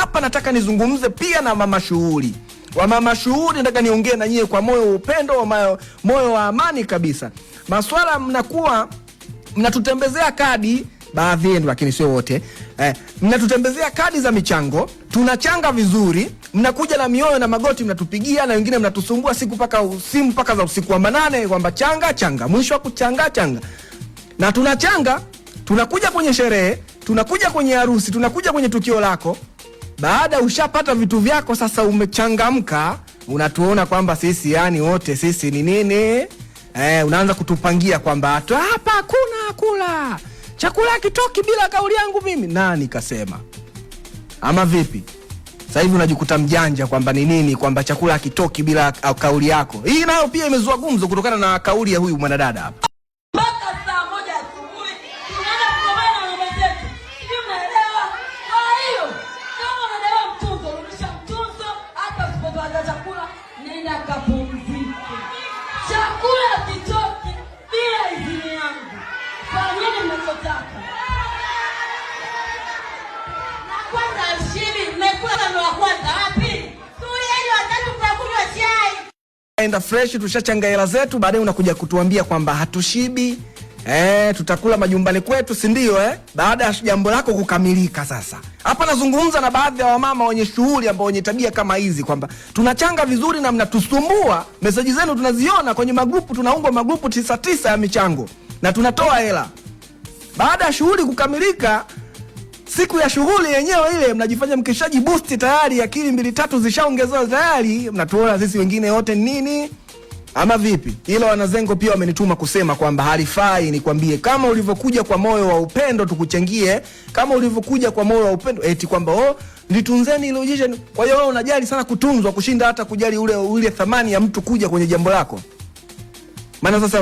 Hapa nataka nizungumze pia na mama shughuli. Wamama shughuli, nataka niongee na nyie kwa moyo wa upendo, wa moyo wa amani kabisa. Maswala mnakuwa mnatutembezea kadi baadhi yenu, lakini sio wote mnatutembezea kadi za michango, tunachanga vizuri, mnakuja na mioyo na magoti mnatupigia, na wengine mnatusumbua siku mpaka simu mpaka za usiku wa manane kwamba changa changa, mwisho wa kuchanga changa, na tunachanga, tunakuja kwenye sherehe, tunakuja kwenye harusi, tunakuja kwenye tukio lako. Baada ushapata vitu vyako, sasa umechangamka, unatuona kwamba sisi yani wote sisi ni nini unaanza kutupangia kwamba hapa hakuna kula chakula kitoki bila kauli yangu mimi. Nani kasema? Ama vipi? Sasa hivi unajikuta mjanja kwamba ni nini, kwamba chakula hakitoki bila kauli yako. Hii nayo pia imezua gumzo kutokana na kauli ya huyu mwanadada hapa. Mpaka saa 1 asubuhi tunaenda kugombana na mama zetu, sijui mnaelewa? Kwa hiyo kama unadaiwa mtunzo, rudisha mtunzo. Hata usipopata chakula, nenda kapumzike. Chakula kitoki bila idhini yangu. Fanyeni mnachotaka. Na kwanza mshibi, mmekula ndo wa kwanza wapi? Tulieni watatu mtakunywa chai. Enda fresh, tushachanga hela zetu, baadaye unakuja kutuambia kwamba hatushibi, tutakula majumbani kwetu, si ndio? Baada ya jambo lako kukamilika. Sasa hapa nazungumza na baadhi ya wamama wenye shughuli ambao wenye tabia kama hizi kwamba tunachanga vizuri na mnatusumbua. Meseji zenu tunaziona kwenye magrupu, tunaungwa magrupu 9 9 ya michango na tunatoa hela. Baada ya shughuli kukamilika, siku ya shughuli yenyewe ile mnajifanya mkeshaji boost tayari, akili mbili tatu zishaongezewa tayari, mnatuona sisi wengine wote nini ama vipi? Ila wanazengo pia wamenituma kusema kwamba halifai. Nikwambie, kama ulivyokuja kwa moyo wa upendo tukuchangie, kama ulivyokuja kwa moyo wa upendo eti kwamba oh, litunzeni ile ujisha. Kwa hiyo wewe unajali sana kutunzwa kushinda hata kujali ule thamani ya mtu kuja kwenye jambo lako. Maana sasa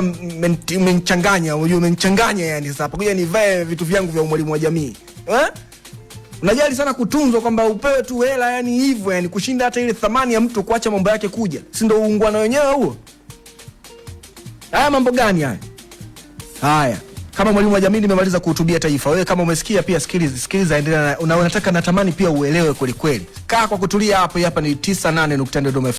umenichanganya, unajua umenichanganya yani. Sasa hapa kuja nivae vitu vyangu vya mwalimu wa jamii eh? Unajali sana kutunzwa kwamba upewe tu hela yani hivyo yani kushinda hata ile thamani ya mtu kuacha mambo yake kuja, si ndio uungwana wenyewe huo? Haya mambo gani haya? Haya, kama mwalimu wa jamii nimemaliza kuhutubia taifa. Wewe kama umesikia pia sikiliza, sikiliza, endelea na unataka natamani pia uelewe kweli kweli. Kaa kwa kutulia hapo. Hapa ni 98.4 Dodoma.